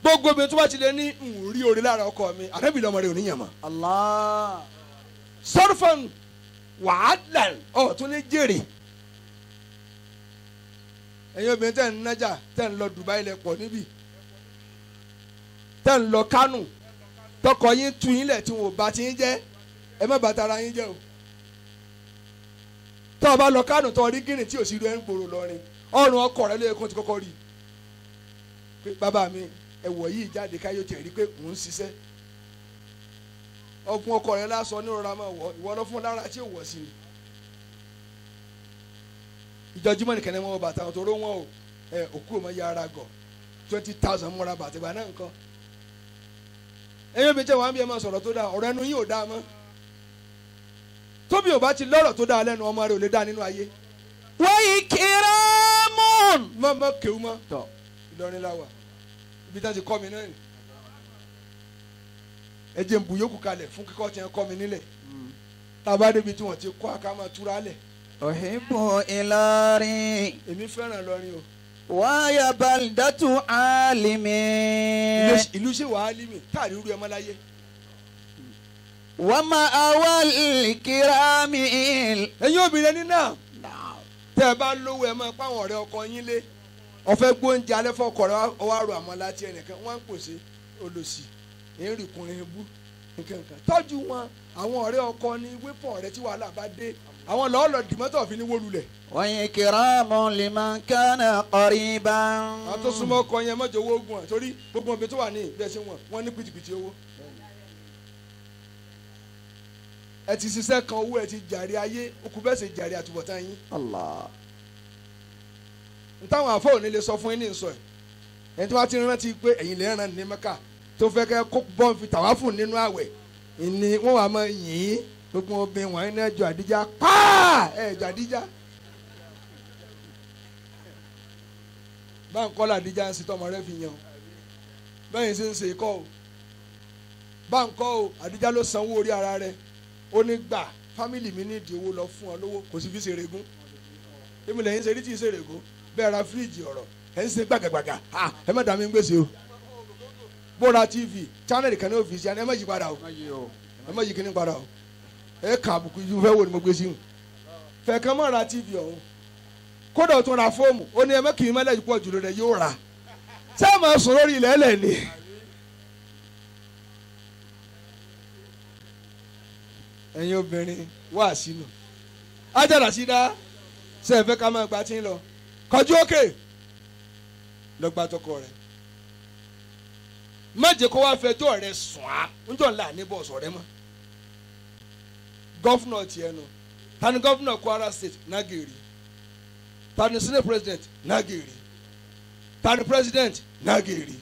gbogbo obìnrin tó bá ti lè ní n rí orí lára ọkọ mi àrẹ́bìnrin ọmọ rẹ ò ní yàn mọ́. Allah. Sọ́rùfọ̀n wàhálà ọ̀ tún ní jèrè. Ẹ̀yin obìnrin tẹ̀ ń nájà tẹ̀ ń lọ Dubai lẹ̀ pọ̀ níbí tẹ̀ ń lọ Kánò tọkọ yín tu yín lẹ̀ tí wọn ò bá ti yín jẹ́ ẹ má bàtà ara yín jẹ́ o. Tọ́ ọ bá lọ Kánò tọ́ ọ rí gírìn tí ò sí rí ẹ ń gbòòrò lọrin ọrùn ọkọ rẹ ló yẹ kó ti kọ́kọ́ rí i pé bàbá mi ẹ̀wọ̀ yìí jáde káyọ̀ tẹ̀ rí pé òun ṣiṣẹ́ ọkùn ọkọ rẹ lásán ní rọra máa wọ ìwọ lọ fún lára tí ò wọ̀ sí i. Ìjọjúmọ́ nìkan ní wọn bàtà tó ró wọn o ẹ òkú ọmọ ya ara gọ̀ 20,000 múra bàtà ìgbà náà nǹkan. Ẹ̀yin obìnrin tẹ̀ wọ́n á bí ẹ máa sọ̀rọ̀ tó dáa ọ̀rọ̀ ẹnu yín ò dáa mọ́. Tóbi ò bá ti lọ́rọ̀ tó dáa lẹ́nu ọmọ rẹ̀ ò lè dáa nínú ayé. Wa ikramun. Mọ́ mọ́ kéwú mọ́ Ìlọrin la wà ibi tí wọ́n ti kọ́ mi náà ni. Ẹ jẹ́ n bu yòókù kalẹ̀ fún kíkọ́ tí wọ́n kọ́ mi nílẹ̀ tá a bá débi tí wọ́n ti kọ́ àká máa túra lẹ̀. Uhibbu Ìlọrin. Èmi fẹ́ràn Ìlọrin o. Wa ya baldatu alimin. Ìlú ṣe wàá límì táàrí rú ẹ mọ́ láyé. Wa ma'awal kirami. Ẹ̀yin obìnrin ní náà tẹ́ ẹ bá lówó ẹ máa pa àwọn ọ̀rẹ́ ọkọ yín lé ọ̀fẹ́ gbóúnjẹ alẹ́ fọkọ rẹ ọwọ́ àrò àmọ́ láti ẹnìkan wọ́n ń pòṣe olòṣì èrìkùnrin ibú nǹkan tọ́jú wọn àwọn ọ̀rẹ́ ọkọ ní wípọ̀ ọ̀rẹ́ tí wàhálà bá dé àwọn lọ́ọ̀lọ́ dìmọ́tò fi ní wó lulẹ̀. wa ikramu liman kana qariban. àwọn tó súnmọ́ ọkọ yẹn mọ́jọ owó ogun ẹ̀ torí gbogbo ọbẹ̀ tó wà ní ìbẹ̀ ṣe wọn wọ́n ní pìtìpìtì owó. Ẹ ti ṣiṣẹ́ kan owó ẹ ti jàre ayé okùn bẹ́ẹ̀ ṣe jàre àtúbọ̀tán yín. Allah. N táwọn àfọ òní lè sọ fún yín ní sọ ẹ̀ ẹni tí wọ́n ti rántí pé ẹ̀yin lè ràn ní Mẹ́kà tó fẹ́ kẹ́ kó bọ́n fi tàwáfù nínú àwẹ̀ ni wọ́n wà máa yìn ín gbogbo obìnrin wọ̀nyí náà jọ àdíjà pàà ẹ̀ jọ àdíjà. Báńkọ́ làdíjà ń sitọ́ ọmọ rẹ fi yàn bẹ́ẹ̀ ṣe ń ṣe kọ́ o báńkọ́ o àdíjà ló sanwó orí ara rẹ̀ ó ní gbà fámìlì mi ní ìdí owó lọ fún ọ lówó kò sí fi ṣèrègún èmi lẹ́yìn ṣe rí tí ì ṣèrègún bẹ́ẹ̀ ra fíríjì ọ̀rọ̀ ẹ̀ ń ṣe gbàgàgbàgà ẹ má dà mí gbèsè o bóra tv channel kan ní òfìsì ẹ má yí padà o ẹ má yí kíní padà o ẹ kà àbùkù yìí fẹ́ wò ni mo gbé sí i fẹ̀ kàn má ra tv ọ̀hún kódà ó tún ra fóòmù ó ní ẹ má kì í mẹ́lẹ̀ pọ̀ jùlọ rẹ̀ yóò rà ṣé ẹ máa sùn lórí ilẹ̀ ẹlẹ̀ ni. Ẹ̀yin obìnrin wá sínú ajára sí dá ṣe é fẹ́ ká máa gba tí ń lọ kọjú òkè lọ́gbà tọkọ rẹ̀ má jẹ́ kó wá fẹjọ́ rẹ̀ sùn á njọ́ ńlá ní bọ́ọ̀sì ọ̀rẹ́ mọ́ gọ́fúnà tiẹ̀ nù tani gọ́fúnà Kwara State Nagiri tani senate president Nagiri tani president Nagiri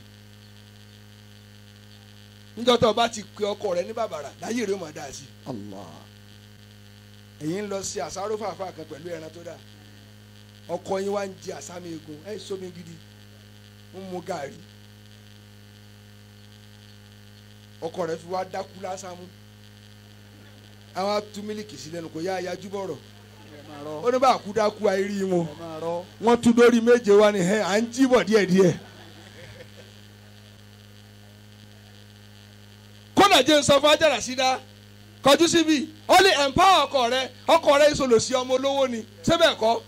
njọ́ tó o bá ti pe ọkọ rẹ ní bàbàrà láyé rẹ ó máa dáa sí. Allah. Èyí ń lọ sí àsáró fàáfàá kan pẹ̀lú ẹran tó dáa ọkọ yín wá ń jẹ àsámi egun ẹ̀ sómi gidi ń mu gàrí ọkọ rẹ fi wá dákú lásán mú àwọn atú mílíkì sí lẹ́nu kò yá ayájú bọ̀rọ̀ ó ní bá kú dákú àìrí wọn wọ́n tún dórí méje wá ní ẹ à ń jí bọ̀ díẹ̀díẹ̀. Kódà jẹ́ ń sọ fún ajára sídá kọjú síbi ó lè empower ọkọ rẹ ìṣòlòsí ọmọ olówó ni síbẹ̀ kọ́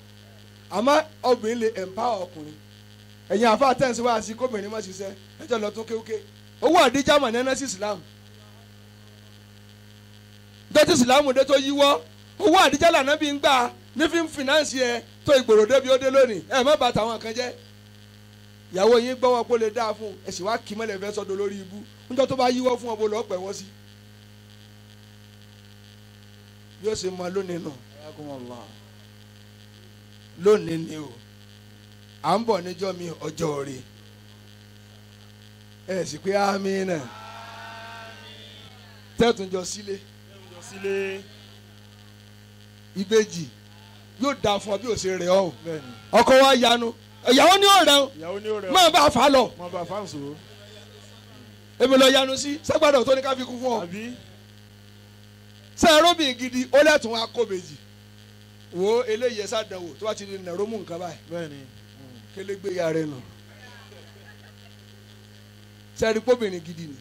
àmọ́ obìnrin lè empower ọkùnrin ẹ̀yin àfa tẹ̀sí wá sí kóbìnrin má ṣiṣẹ́ ẹjọ́ lọ tún kéwké owó àdíjà mọ̀ nínú sí Islam dọ́tí Islam dé tó yíwọ́ owó àdíjà lànà bí ń gbà ní fi ń fìnánsì ẹ tó ìgbòrò débi ó dé lónìí ẹ má bà tàwọn kan jẹ́ ìyàwó yín gbọ́ wọn kó lè dáa fún ẹ sì wá kí mọ́lẹ̀ fẹ́ sọ́dọ̀ lórí ibú níjọ́ tó bá yíwọ́ fún ọ bó lọ́ọ́ pẹ̀ wọ́n sí. Yóò ṣe mọ lónìí nù lónìí ni o à ń bọ̀ níjọ́ mi ọjọ́ rè ẹ sì pé amínà tẹ́tùnjọ sílé ìbejì yóò dáa fún ọ bí ó ṣe rẹ̀ ọ́ ọkọ wa yanu ìyàwó ní ọ̀rẹ́ o máa bá a fà lọ èmi lọ yanu sí sẹ́gbàdàn tó ní ká fi kún fún ọ sẹ́ẹ̀rọ́bì gidi ó lẹ́tùn wa kó bèjì wo eléyìí ẹ sàdánwò tó bá ti di nàró mú nǹkan báyìí kélégbé ya rẹ nù sẹ́ẹ̀rì pọ́bìnrin gidi ni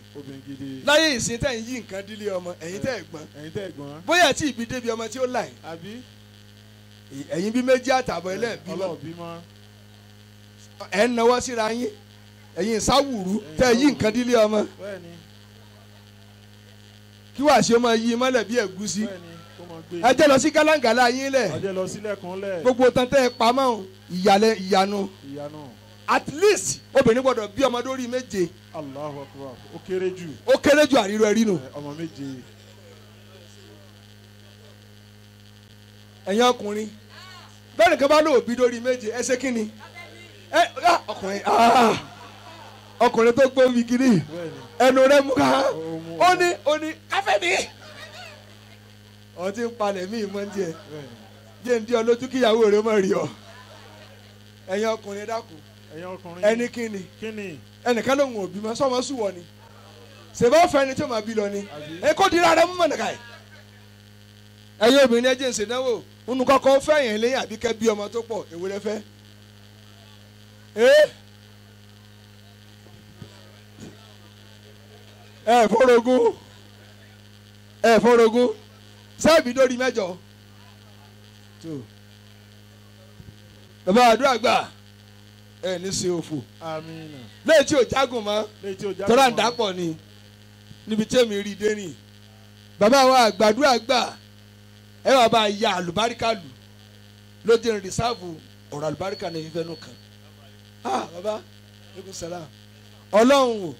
láyé ìsìn tẹ̀ ń yí nǹkan dílé ọmọ ẹ̀yin tẹ̀ gbọ́n bóyá tí ìbí débi ọmọ tí ó là yìí ẹ̀yin bí méjì àtàbọ̀ ẹlẹ́ẹ̀bí mọ́ ẹ̀ ń nawọ́ síra yín ẹ̀yin ìsáwùrú tẹ̀ yí nǹkan dílé ọmọ kí wàá ṣe máa yí mọ́lẹ̀ bí ẹ̀gúsí ẹ jẹ́ lọ sí gálángàlá yín lẹ̀ gbogbo tán tẹ́ ẹ pamọ́ ìyàlẹ̀ ìyanu at least obìnrin gbọ́dọ̀ bí ọmọ lórí méje. Allahu Akbar ó kéré jù. Ó kéré jù àrírọ ẹ̀rí nù. Ọmọ méje. Ẹ̀yin ọkùnrin bẹ́ẹ̀ nìkan bá lò bí lórí méje ẹ ṣe kí ni ọkùnrin ọkùnrin tó gbó mi kiri ẹnu rẹ mú ká ó ní káfẹ́ mi ọtí ń palẹ̀ mí mọ́ díẹ̀ jẹ́ ń dí ọ lójú kíyàwó rẹ mọ̀ rí ọ ẹ̀yin ọkùnrin dákun ẹni kíni ẹnìkan ló ń wò bímọ sọmọ sùwọ ni ṣèbá fẹ́ ni tí o máa bí lọ ni ẹ kó dira rẹ mú mọ̀ nìkan yìí ẹ̀yin obìnrin ẹ jẹ́ ń ṣèdánwò nínú kọ́kọ́ fẹ́ yẹn lẹ́yìn àbí kẹ́ bí ọmọ tó pọ̀ èwo lẹ fẹ́ ẹ fọ́rọ̀gún ẹ fọ́rọ̀gún sẹ́ẹ̀bì dórí mẹ́jọ tó bàbá àdúrà gbà Ẹ ní ṣe òfò. Àmín. Lẹ́yìn tí ò jágùn mọ́ tọ́lá ń dàpọ̀ ni níbi tí èmi rí dé nì. Bàbá wa àgbàdúrà gbà ẹ wà bá ya àlùbáríkà lù ló jẹ́ rìsáàfù ọ̀rọ̀ àlùbáríkà ní fífẹ́ nù kan. Ah bàbá aleykum salaam. Ọlọ́run o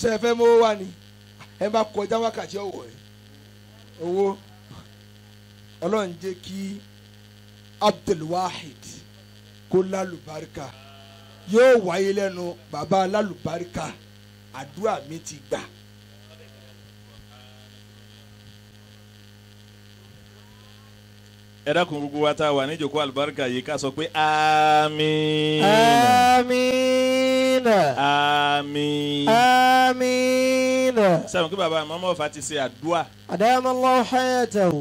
ṣe ẹ fẹ́ mọ́wọ́ wá ni ẹ bá kọjá wákàtí ọ̀wọ̀ ẹ̀ owó. Ọlọ́run jẹ́ kí Abdulwahid kó lálùbáríkà yóò wáyé lẹ́nu bàbá lálùbáríkà àdúrà mi ti gbà. Ẹ dákun gbogbo wa tá a wà níjókòó àlùbáríkà yìí ká sọ pé àmín. Àmín. Àmín. Àmín. Sẹ́wọ̀n kí bàbá mọ́mọ́ ọ̀fà ti ṣe àdúrà. Adama Allahu hayatahu.